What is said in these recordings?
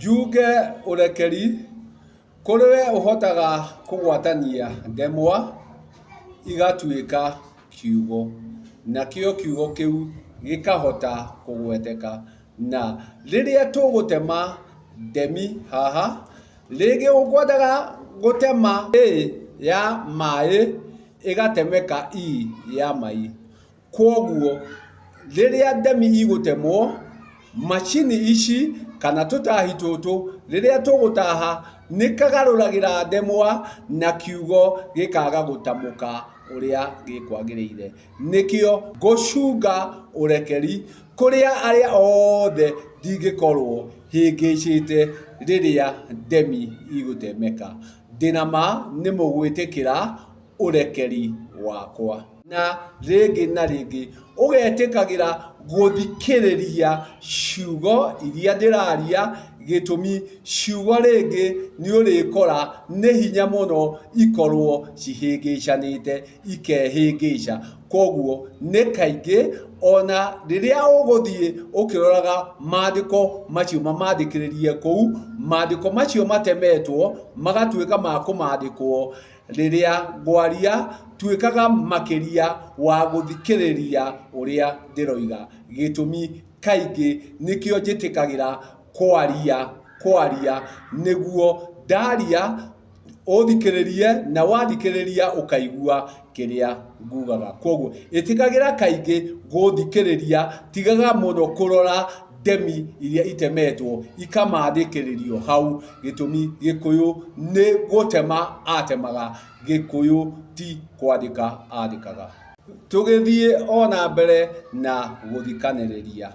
Njuge ũrekeri kũrĩ we ũhotaga kũgwatania ndemwa igatuĩka kiugo, nakĩo kiugo kĩu gĩkahota kũgweteka. Na rĩrĩa tũgũtema ndemi haha, rĩngĩ ũkwendaga gũtema ĩ ya maĩ ĩgatemeka i ya mai. Kwoguo rĩrĩa ndemi igũtemwo, macini ici kana tũtahi tũtũ rĩrĩa tũgũtaha nĩ kagarũragĩra ndemwa na kiugo gĩkaga gũtamũka ũrĩa gĩkwagĩrĩire. Nĩkĩo ngũcunga ũrekeri kũrĩa arĩa othe ndingĩkorwo hĩngĩcĩte rĩrĩa ndemi igũtemeka. Ndĩna ma nĩ mũgwĩtĩkĩra ũrekeri wakwa. Na rĩngĩ na rĩngĩ ũgetĩkagĩra gũthikĩrĩria ciugo iria ndĩraria, gĩtũmi ciugo rĩngĩ nĩ ũrĩkora nĩ hinya mũno ikorwo cihĩngĩcanĩte ikehĩngĩca. Koguo nĩ kaingĩ ona rĩrĩa ũgũthiĩ ũkĩroraga mandĩko macio mamandĩkĩrĩrie kũu, mandĩko macio matemetwo magatuĩka ma kũmandĩkwo Rĩrĩa ngwaria, tuĩkaga makĩria wa gũthikĩrĩria ũrĩa ndĩroiga. Gĩtũmi kaingĩ nĩkĩo njĩtĩkagĩra kwaria kwaria nĩguo ndaria ũthikĩrĩrie na wathikĩrĩria ũkaigua kĩrĩa ngugaga. Kwoguo ĩtĩkagĩra kaingĩ gũthikĩrĩria, tigaga mũno kũrora ndemi iria itemetwo ikamandĩkĩrĩrio hau. Gĩtũmi Gĩkũyũ nĩ gũtema atemaga, Gĩkũyũ ti kwandĩka andĩkaga. Tũgĩthiĩ o na mbere na gũthikanĩrĩria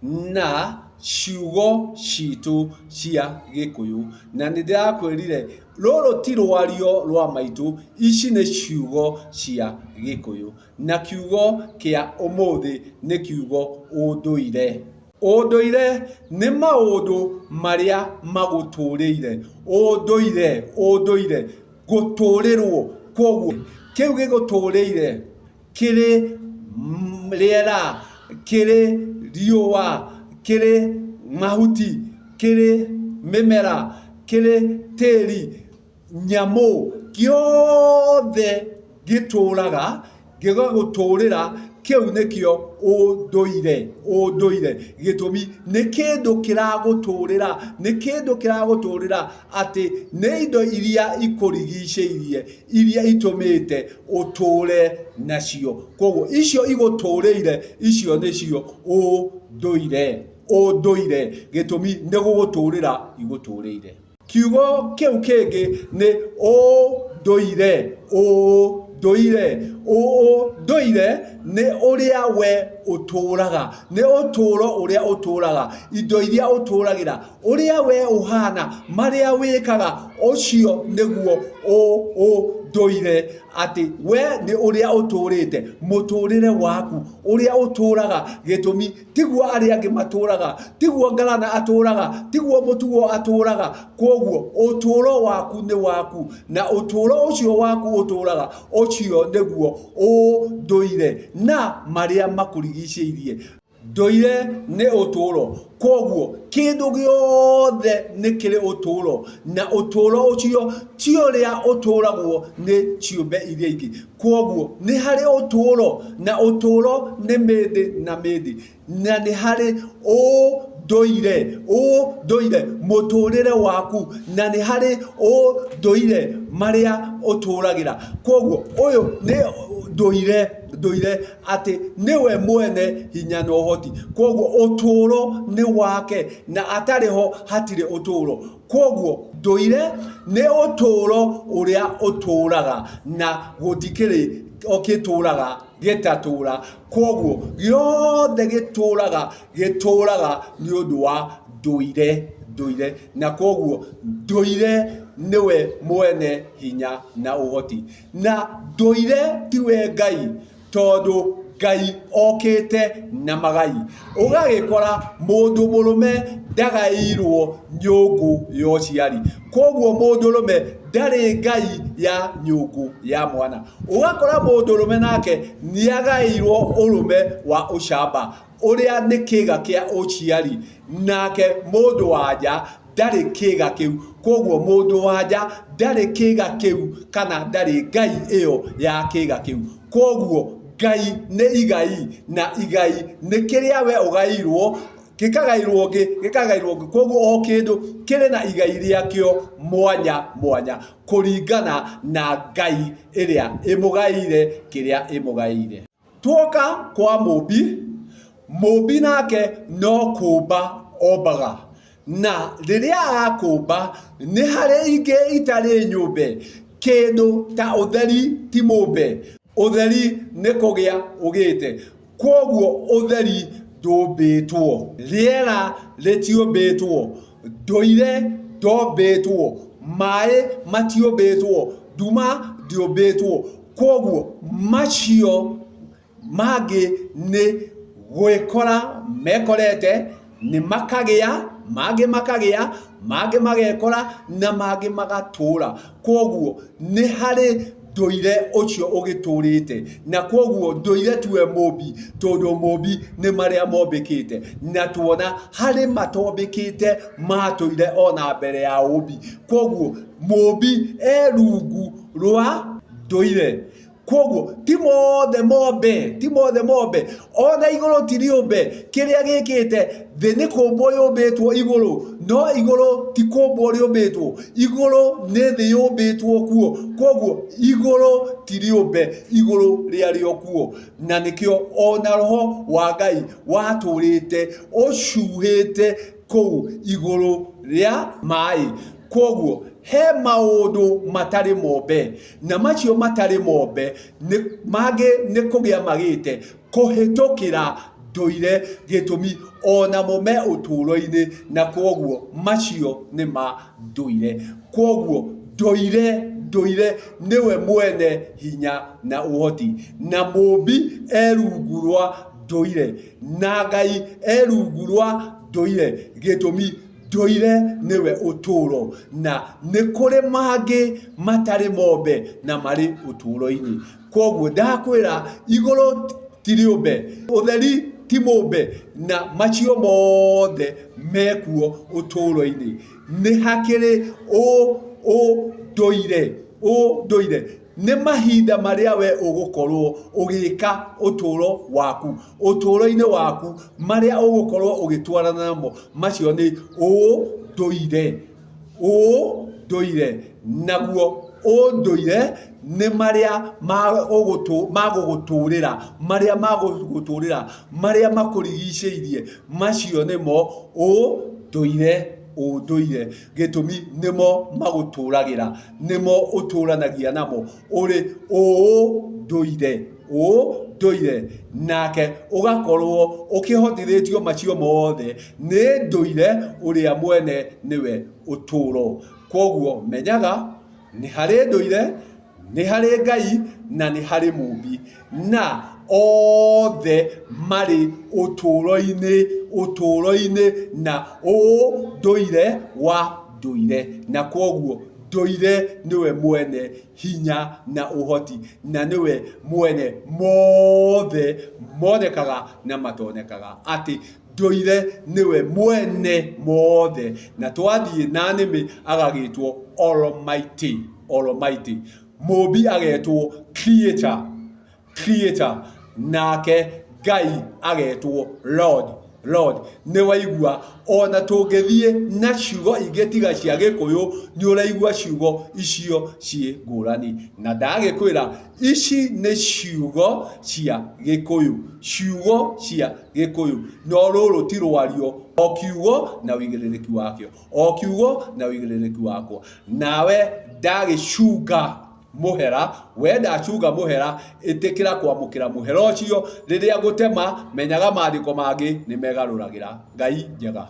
na ciugo citũ cia Gĩkũyũ. Na nĩ ndĩrakwĩrire rũrũ ti rwario rwa maitũ, ici nĩ ciugo cia Gĩkũyũ. Na kiugo kĩa ũmũthĩ nĩ kiugo ũndũire. Ũndũire nĩ maũndũ marĩa magũtũrĩire. Ũndũire, ũndũire, gũtũrĩrwo. Kwoguo kĩu gĩgũtũrĩire kĩrĩ rĩera, kĩrĩ riũa, kĩrĩ mahuti, kĩrĩ mĩmera, kĩrĩ tĩri. Nyamũ, kĩothe gĩtũraga gĩgagũtũrĩra, kĩu nĩkĩo ũndũire, ũndũire. Gĩtũmi nĩ kĩndũ kĩragũtũrĩra, nĩ kĩndũ kĩragũtũrĩra atĩ nĩ indo iria ikũrigicĩirie, iria itũmĩte ũtũre nacio. Koguo icio igũtũrĩire, icio nĩcio ũndũire, ũndũire. Gĩtũmi nĩ gũgũtũrĩra igũtũrĩire. Kiugo kĩu kĩngĩ nĩ ũndũire, ũndũire, ũndũire nĩ ũrĩa we ũtũraga, nĩ ũtũro ũrĩa ũtũraga, indo iria ũtũragĩra, ũrĩa we ũhana, marĩa wĩkaga, ũcio nĩguo ũndũire, atĩ we nĩ ũrĩa ũtũrĩte, mũtũrĩre waku, ũrĩa ũtũraga, gĩtũmi tiguo arĩa angĩ matũraga, tiguo Ngalana atũraga, tiguo Mũtugo atũraga. Kwoguo ũtũũro waku nĩ waku, na ũtũũro ũcio waku ũtũraga, ũcio nĩguo ũndũire na marĩa makũrigicĩirie. Ndũire nĩ ũtũũro, kwoguo kĩndũ gĩothe nĩ kĩrĩ ũtũũro, na ũtũũro ũcio ti ũrĩa ũtũũragwo nĩ ciũmbe iria ingĩ. Kwoguo nĩ harĩ ũtũũro, na ũtũũro nĩ mĩndĩ na mĩndĩ, na nĩ harĩ ũndũire, ũndũire, mũtũũrĩre waku, na nĩ harĩ ũndũire marĩa ũtũragĩra. Kwoguo ũyũ nĩ ndũire, ndũire atĩ nĩwe mwene hinya na ũhoti. Kwoguo ũtũũro nĩ wake na atarĩ ho hatirĩ ũtũũro. Kwoguo ndũire nĩ ũtũũro ũrĩa ũtũũraga na gũtikĩrĩ o gĩtũũraga gĩtatũũra. Kwoguo gĩothe gĩtũũraga gĩtũũraga nĩ ũndũ wa ndũire, ndũire. Na kwoguo ndũire nĩwe mwene hinya na ũhoti. Na ndũire tiwe Ngai tondũ Ngai okĩte na magai. Ũgagĩkora mũndũ mũrũme ndagaĩirwo nyũngũ ya ũciari. Koguo mũndũrũme ndarĩ ngai ya nyũngũ ya mwana. Ũgakora mũndũrũme nake nĩagaĩirwo ũrũme wa ũcamba ũrĩa nĩ kĩga kĩa ũciari. Nake mũndũ wa nja. ndarĩ kĩga kĩu. Kwoguo mũndũ wa nja ndarĩ kĩga kĩu kana ndarĩ ngai ĩyo ya kĩga kĩu. Kwoguo Ngai nĩ igai na igai nĩ kĩrĩa we ũgaĩirwo gĩkagaĩrwo ũngĩ gĩkagaĩrwo ũngĩ. Kwoguo o kĩndũ kĩrĩ na igai rĩakĩo mwanya mwanya kũringana na Ngai ĩrĩa ĩmũgaĩire kĩrĩa ĩmũgaĩire. Tuoka kwa mũmbi, mũmbi nake no kũmba ombaga. Na rĩrĩa akũmba, nĩ harĩ ingĩ itarĩ nyũmbe. Kĩndũ ta ũtheri ti mũmbe. Ũtheri nĩ kũgĩa ũgĩte. Kwoguo ũtheri ndũmbĩtwo. Rĩera rĩtiũmbĩtwo. Ndũire ndombĩtwo. Maĩ matiũmbĩtwo. Nduma ndĩũmbĩtwo. Kwoguo macio mangĩ nĩ gwĩkora mekorete, nĩ makagĩa, mangĩ makagĩa, mangĩ magekora na mangĩ magatũra. Kwoguo nĩ harĩ ndũire ũcio ũgĩtũrĩte, na kwoguo ndũire tiwe mũmbi, tondũ mũmbi nĩ marĩa mombĩkĩte. Na tuona harĩ matombĩkĩte matũire ona mbere ya ũmbi. Kwoguo mũmbi e rungu rwa ndũire. Kwoguo ti mothe mombe, ti mothe mombe, ona igũrũ ti rĩũmbe, kĩrĩa gĩkĩte thĩ nĩ kũmbwo yũmbĩtwo igũrũ, no igũrũ ti kũmbwo rĩũmbĩtwo, igũrũ nĩ thĩ yũmbĩtwo kuo, kwoguo igũrũ ti rĩũmbe, igũrũ rĩarĩ o kuo, na nĩkĩo ona roho wa Ngai watũrĩte ũcuhĩte kũu igũrũ rĩa maĩ. Kwoguo he maũndũ matarĩ mombe, na macio matarĩ mombe nĩ mangĩ nĩ kũgĩa magĩte kũhĩtũkĩra ndũire gĩtũmi onamo me ũtũũro-inĩ na kwoguo macio nĩ ma ndũire. Kwoguo ndũire ndũire nĩwe mwene hinya na ũhoti na mũmbi e rungu rwa ndũire na Ngai e rungu rwa ndũire gĩtũmi ndũire nĩwe ũtũũro na nĩ kũrĩ mangĩ matarĩ mombe na marĩ ũtũũro-inĩ. Kwoguo ndakwĩra igũrũ ti rĩũmbe, ũtheri ti mũmbe na macio mothe mekuo ũtũũro-inĩ. Nĩ hakĩrĩ ũndũire, ũndũire nĩ mahinda marĩa we ũgũkorwo ũgĩka ũtũũro waku, ũtũũro-inĩ waku marĩa ũgũkorwo ũgĩtwarana namo, macio nĩ ũndũire, ũndũire, naguo ũndũire nĩ marĩa magũgũtũrĩra, marĩa magũgũtũrĩra, marĩa makũrigicĩirie, macio nĩmo ũndũire, ũndũire, gĩtũmi nĩmo magũtũragĩra. Nĩmo ũtũranagia namo ũrĩ ũndũire, ũndũire, nake ũgakorwo ũkĩhotithĩtio macio mothe nĩ ndũire ũrĩa mwene nĩwe ũtũro. Kwoguo menyaga nĩ harĩ ndũire, nĩ harĩ Ngai na nĩ harĩ mũmbi na othe marĩ ũtũro-inĩ, ũtũro-inĩ na ũndũire wa ndũire na kwoguo ndũire nĩwe mwene hinya na ũhoti na nĩwe mwene mothe monekaga na matonekaga atĩ ndũire nĩwe mwene mothe na twathiĩ na nĩmĩ agagĩtwo Almighty, Almighty. Mũmbi agetwo Creator, Creator, nake Ngai agetwo Lord, Lord. Nĩ waigua ona tũngĩthiĩ na ciugo ingĩ tiga cia Gĩkũyũ nĩ ũraigua ciugo icio ciĩ ngũrani. Na ndagĩkwĩra ici nĩ ciugo cia Gĩkũyũ, ciugo cia Gĩkũyũ. No rũrũ ti rwario, o kiugo na ũigĩrĩrĩki wakĩo, o kiugo na ũigĩrĩrĩki wakwo. Nawe ndagĩcunga mũhera, we ndacunga mũhera, ĩtĩkĩra kwamũkĩra mũhera ũcio, rĩrĩa ngũtema menyaga mandĩko mangĩ nĩ megarũragĩra. Ngai njega.